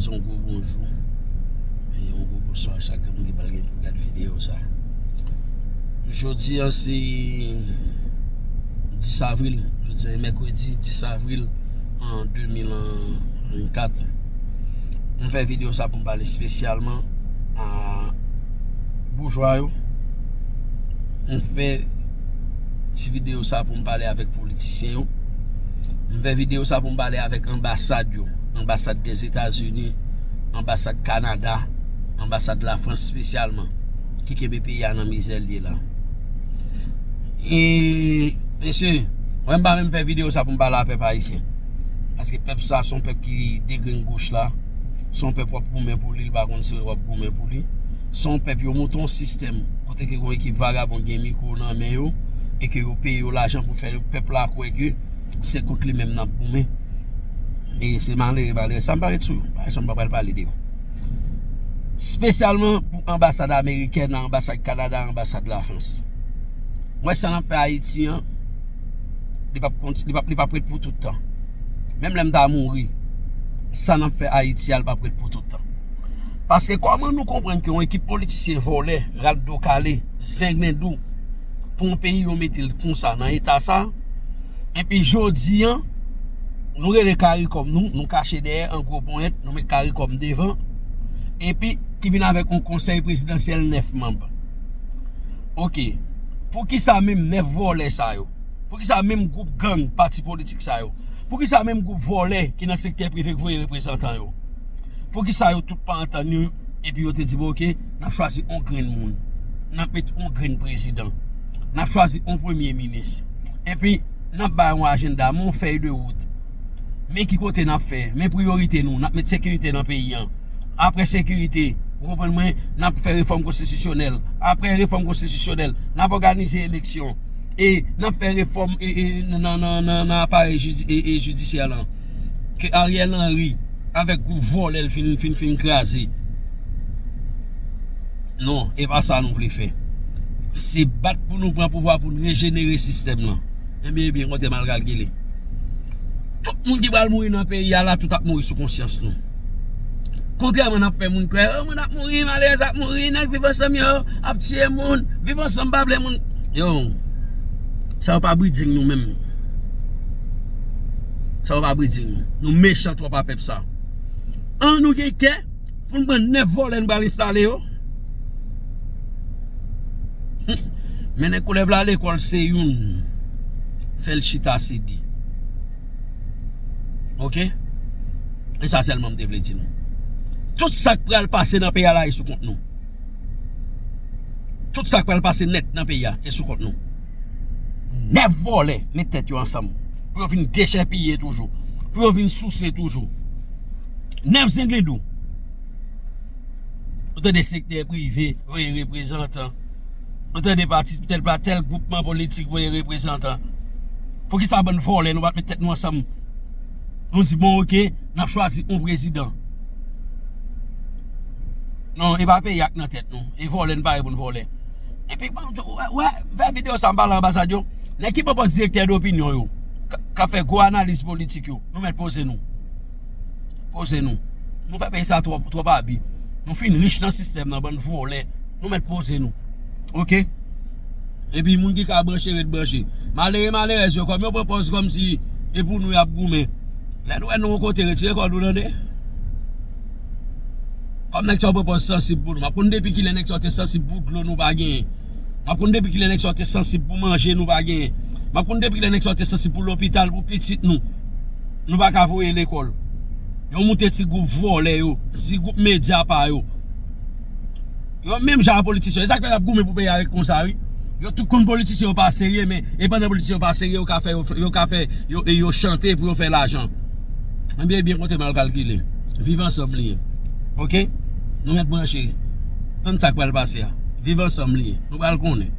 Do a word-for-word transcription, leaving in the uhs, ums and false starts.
Yon gwo bonjou e yon gwo bonswa a chak moun ki pral gen pou gad videyo sa. Jodi a se dis avril, jodi a se mèkredi dis avril an de mil vennkat. M fè videyo sa pou m pale espesyalman a boujwa yo. M fè ti videyo sa pou m pale avèk politisyen yo. M fè videyo sa pou m pale avèk anbasad yo, anbasad Dèzetazini, anbasad Kanada, anbasad Lafrans espesyalman, ki kenbe peyi a nan mizè l ye la. E, mesye, mwen m pa menm fè videyo sa pou m pale a pèp ayisyen. Paske pèp sa se yon pèp ki degrenn goch la. Se yon pèp w ap goumen pou li, li pa konn si w ap goumen pou li. Se yon pèp yo monte yon sistèm kote ke yon ekip vagabon gen mikwo nan men yo e ke yo peye yo lajan pou fè pèp la kwè ke se kont li menm n ap goumen. E se malere, malere. Sa m pa ret sou yo. Bagay sa m pa pral pale de yo. Espesyalman pou anbasad amerikèn, anbasad Kanada, anbasad Lafrans. Mwen sa n ap fè Ayiti an, li p ap kont-, li p ap, li p ap ret pou tout tan. Menm lè m ta mouri, sa n ap fè Ayiti a, li p ap ret pou tout tan. Paske kòman nou konprann ke yon ekip politisyen vòlè, rat do kale, zenglendou, pou yon peyi yo mete l konsa nan eta sa, epi jodi a, nou rele karikòm nou, nou kache dèyè an gwo ponyèt, nou met karikòm devan, epi ki vin avèk yon konsèy prezidansyèl nèf manm. Oke, poukisa menm nèf vòlè sa yo? Poukisa menm gwoup gang pati politik sa yo? Poukisa menm gwoup vòlè ki nan sektè prive k voye reprezantan yo? Poukisa yo tout pa antann yo epi yo te di, bon, oke, n ap chwazi yon grenn moun, n ap met yon grenn prezidan, n ap chwazi yon premye minis, epi n ap bay yon ajanda, men yon fèy de wout. Men ki kote n ap fè, men priyorite nou, n ap met sekirite nan peyi an. Apre sekirite, ou konprann mwen, n ap fè refòm konstitisyonèl. Apre refòm konstitisyonèl, n ap òganize eleksyon. E n ap fè refòm e, e, nan, nan, nan, nan aparèy jidi-, e, e jidisyè lan. Ke Ariel Henry avèk gwoup vòlè l fin, fin, fin kraze. Non, e pa sa nou vle fè. Se bat pou nou pran pouvwa pou n rejenere sistèm lan. Ebyen, ebyen, kote m al kalkile. Tout moun ki pral mouri nan peyi a la, tout ap mouri sou konsyans nou. Kontrèman n ap fè moun kwè, oh, moun ap mouri, malerèz ap mouri, nèg Viv Ansanm yo ap tiye moun, Viv Ansanm pa vle moun. Yo, sa yo pa bridging nou menm. Sa yo pa bridging nou. Nou mechan twòp a pèp sa. An nou gen kè, pou n pran nèf vòlè n pral enstale yo. Mennen koulèv la lekòl se youn. Fè l chita se de. Oke? E sa sèlman m te vle di nou. Tout sa k pral pase nan peyi a la e sou kont nou. Tout sa k pral pase nèt nan peyi a e sou kont nou. Nèf vòlè met tèt yo ansanm pou yo vin dechèpiye toujou, pou yo vin souse toujou. Nèf zenglendou. Ou tande sektè prive voye reprezantan. Ou tande pati tèl pa tèl gwoupman politik voye reprezantan. Poukisa bann vòlè nou pa t met tèt nou ansanm? Nou di, bon, oke, n ap chwazi yon prezidan. Non, e pa peyi a k nan tèt nou. E vòlè, n pare pou n vòlè. Epi, bon, wè, wè, fè videyo sa m pale anbasad yo. Nèg ki pran pòs direktè dopinyon yo, k-, k ap fè gwo analiz politik yo, nou mèt poze nou. Poze nou. Nou fè peyi sa twòp, twòp abi. Nou fin rich nan sistèm nan, bann vòlè. Nou mèt poze nou. Oke? Epi moun ki ka branche, ret branche. Malere, malerèz yo, kòm yo pran pòz kòmsi e pou nou y ap goumen. Lè nou wè nou yon kote, retire kò nou tande. Kòm nèg sa yo pran pòz sansib pou nou. M ap konn depi kilè nèg sa yo te sansib pou dlo nou pa genyen. M ap konn depi kilè nèg sa yo te sansib pou manje nou pa genyen. M ap konn depi kilè nèg sa yo te sansib pou lopital, pou pitit nou. Nou pa ka voye lekòl. Yo moute ti gwoup vòlè yo, ti gwoup medya pa yo. Yo menm jan a politisyen. E sa k fè y ap goumen pou peyi a ret konsa, wi. Yo tout konn politisyen yo pa serye, men e pandan politisyen yo pa serye, yo ka fè, yo, yo ka fè, yo, e yo chante pou yo fè lajan. Ebyen, ebyen, kote m al kalkile. Viv Ansanm li ye. Oke? Nou mèt branche. Tann sa k pral pase a. Viv Ansanm li ye. Nou pral konnen.